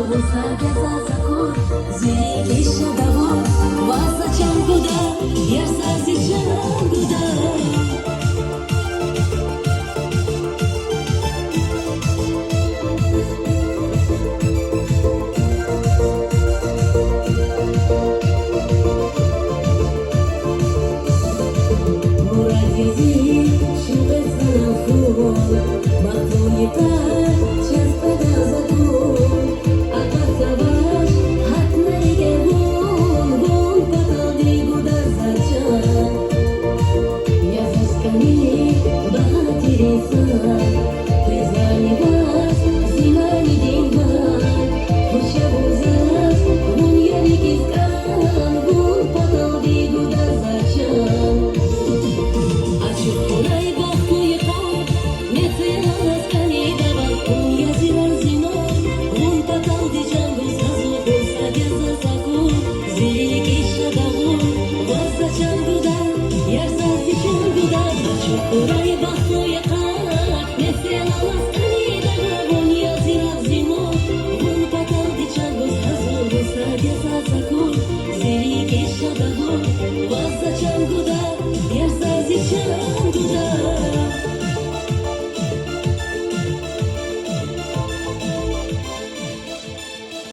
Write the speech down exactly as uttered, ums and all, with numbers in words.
Сад я заз акур, зи рикӀиз шад авур, ваз за чан гуда, ярсар зи чан гуда. Мурад я зи шин къвез санал хьун, бахтлу йикъар чаз къведа за кун. Акъатзавач гьатна рикӀе вун, вун паталди гуда за чан. Я заз кӀани багьа тир инсан, къвезвани ваз зи манидин ван. Вуч авур заз, вун я рикӀиз кӀан, вун паталди гуда за чан. Ачух хьурай, бахтлу йикъар, мецел алаз кӀани давар, вун я зи ван, зи нур, вун паталди чан гуз гьазур, вун сад я заз акур, зи рикӀиз шад авур, ваз за чан гуда, ярсар зи чан гуда. Ачух хьурай, бахтлу йикъар, мецел алаз кӀани давар, вун я зи ван, зи нур, вун паталди чан гуз гьазур, вун сад я заз акур,